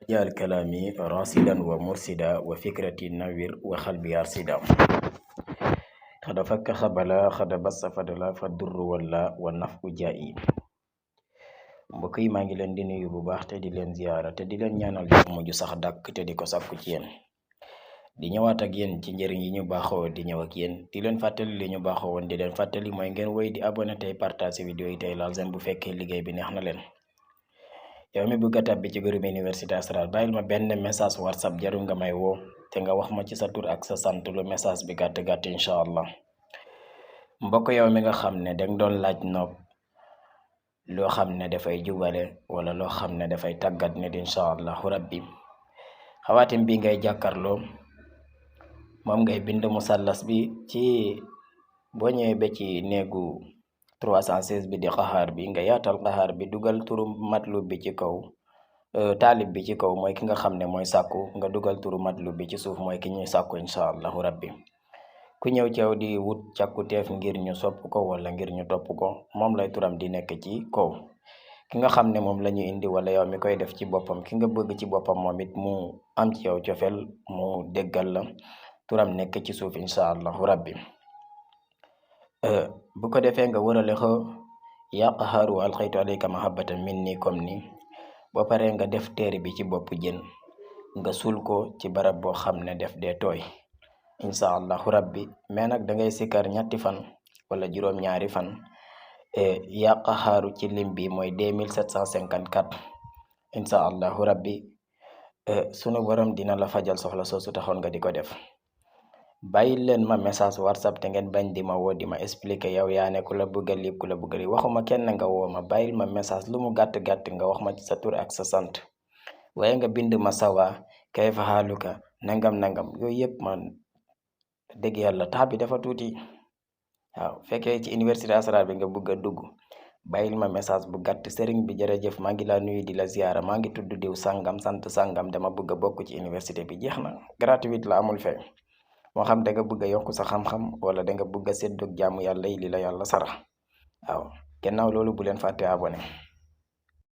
جعل كلامي راسدا ومرسدا وفكرتي نوير وقلبي أرسدا قد فك خبلا قد بس فدلا فالدر ولا والنفع جائي mbokk yi maa ngi leen di nuyu bu baax te di leen ziyaara te di leen ñaanal jàmm ju sax dàkk te di ko sàkku ci yéen di ñëwaat ak yéen ci njëriñ yi ñu baaxoo di ñëw ak yéen di leen fàttali li ñu baaxoo woon di leen fàttali mooy ngeen woy di abonné tey partage vidéo yi tey laal seen bu fekkee liggéey bi neex na leen. yow mi bëgg a tàbbi ci groupe Université Asrar bàyyil ma benn message whatsapp jarul nga may woo te nga wax ma ci sa tur ak sa sant lu message bi gàtt gàtt incha allah. mbokk yow mi nga xam ne danga doon laaj nopp loo xam ne dafay jubale wala loo xam ne dafay tàggat nit incha allahu rabbi xawaatim bi ngay jàkkarloo moom ngay bind musallas bi ci boo ñëwee ba ci néegu 316 bi di xaxaar bi nga yaatal xaxaar bi dugal turu matlub bi ci kaw taalib bi ci kaw mooy ki nga xam ne mooy sàkku nga dugal turu matlub bi ci suuf mooy ki ñuy sàkku incha allahu rabbi ku ñëw ci yow di wut càkkuteef ngir ñu sopp ko wala ngir ñu topp ko moom lay turam di nekk ci kaw ki nga xam ne moom la ñu indi wala yow mi koy def ci boppam ki nga bëgg ci boppam moom it mu am ci yow cofeel mu déggal la turam nekk ci suuf incha allahu rabbi bu ko defee nga wërale ko yaa qahaaru alxaytu alayka mahabbatan minni comme ni boo paree nga def téere bi ci bopp jën nga suul ko ci barab boo xam ne def dee tooy incha allahu rabbi mais nag da ngay sikkar ñetti fan wala juróom-ñaari fan yaa qahaaru ci lim bi mooy 2754 incha allahu rabbi sunu borom dina la fajal soxla soosu taxoon nga di ko def. bàyyi leen ma message whatsapp te ngeen bañ di ma woo di ma expliquer yow yaa ne ku la bëgga lii ku la bëgga lii waxuma kenn nga woo ma bàyyil ma message lu mu gàtt-gàtt nga wax ma ci sa tur ak sa sant waaye nga bind ma sawa kayfa xaaluka nangam yooyu yëpp man dëgg yàlla tax bi dafa tuuti waaw fekkee ci Université Asrar bi nga bëgg a dugg bàyyil ma message bu gàtt sëriñ bi jërëjëf maa ngi laa nuyu di la ziyaara maa ngi tudd diw sangam sant sangam dama bëgg a bokk ci université bi jeex na gratuite la amul fay moo xam da nga bëgg a yokk sa xam-xam wala da nga bëgg a séddoog jaamu yàlla yi li la yàlla sarax waaw gannaaw loolu bu leen fàtte abonné